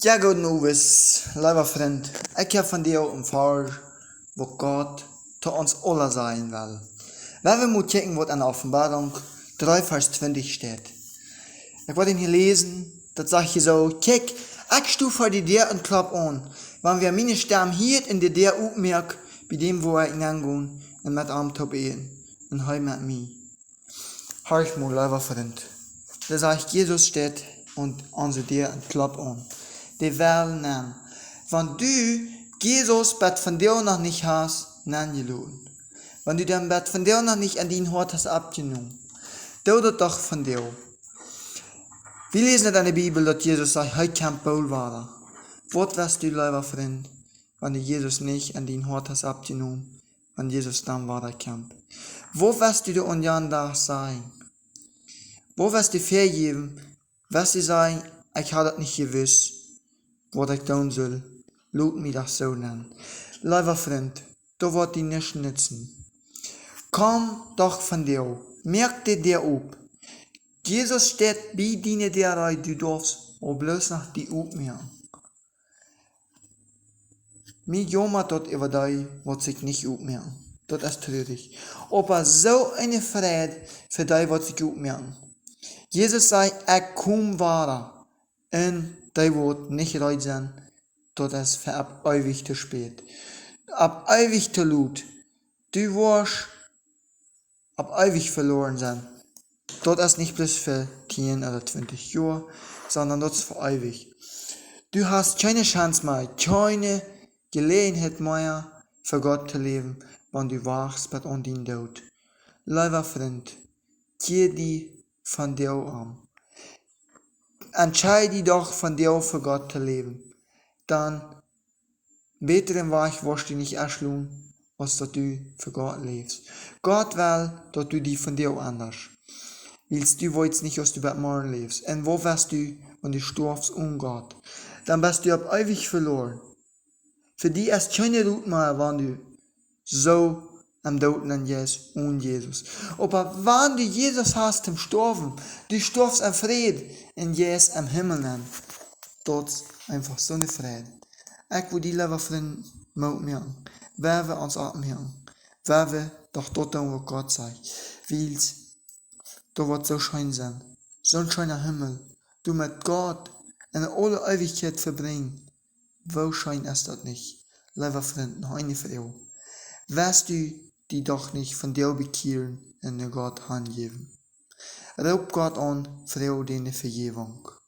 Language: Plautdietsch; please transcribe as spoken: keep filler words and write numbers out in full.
Jo, gooden Owent, leewa Frint. Ekj hab vondoag een Varsch, waut Gott to ons aula sajen well. Wie wellen mol kjikjen, waut en Openboarunk dree Varsch twintich steit. Ekj woa dän hia läsen, daut sajcht hia soo: Kjikj, ekj sto ver de Däa un klopp aun. Wan wäa miene Stemm hieet un de Däa oppmoakt, bie däm woa ekj nenn gonen un met am toop äten, un hee met mie. Horch mol, leewa Frint. Doa sajcht, Jesus steit aun onse Däa un klopp aun. Dee well nenn. Wan du Jesus bat vondoag noch nich hast nenn jeloten, wan du dän bat vondoag noch nich en dien Hoat hast oppjenomen, doo daut doch vondoag. Wie läsen daut en de Bibel, daut Jesus sajcht, hee kjemt boolt wada. Waut west du, leewa Frint, wan du Jesus nich en dien Hoat hast oppjenomen, wan Jesus dan wada kjemt? Waut west du dän aundren Dach sajen? Waut west du vejäwen? West du sajen: Ekj hab daut nich jewist, waut ekj doonen sull. Lot mie doch soo nenn. Leewa Frint, daut woat die nuscht nutzen. Komm doch vondoag, moak de Däa op. Jesus steit bie diene Däa, du darfst bloos noch die opmoaken. Mie jaumat daut äwa dee, waut sikj nich opmoaken. Daut es trurich. Oba soo eene Freid fa dee, waut sikj opmoaken. Jesus säd: Ekj kom wada. Un dee, waut nich reed sent, daut es fa opp eewich to spät. Opp eewich to lot. Du woascht opp eewich veloren sennen. Daut es nich bloos fa tieen ooda twintich Joa, sonda daut es fa eewich. Du hast kjeene Chance mea, kjeene Jeläajenheit mea, fa Gott to läwen, wan du wachtst bat aun dien Doot. Leewa Frint, kjia die vondoag om. Entscheid die doch vondoag, fa Gott to läwen. Dan bätren Wajch woascht du nich enschlonen, aus daut du fa Gott läfst. Gott well, daut du die vondoag endasch. Wiels du weetst nich, aus du bat morjen läfst. Un waut west du, wan du stoafst onen Gott? Dan best du opp eewich veloren. Fa die es kjeene Rot mea, wan du soo em Doot nenn jeist onen Jesus. Oba wan du Jesus hast toom stoawen, du stoafst en Fräd un jeist em Himmel nenn. Daut es eefach soone Freid. Ekj well die, leewa Frint, Moot moaken. Wie wellen ons oppmoaken. Wie wellen doch daut doonen, waut Gott sajcht. Wiels daut woat soo scheen sennen. Soon scheena Himmel. Du met Gott en aule Eewichkjeit vebrinjen. Woo scheen es daut nich? Leewa Frint, noch eene Froag. West du die doch nich vondoag bekjieren un no Gott hanjäwen? Roop Gott aun, froag dän Vejäwunk.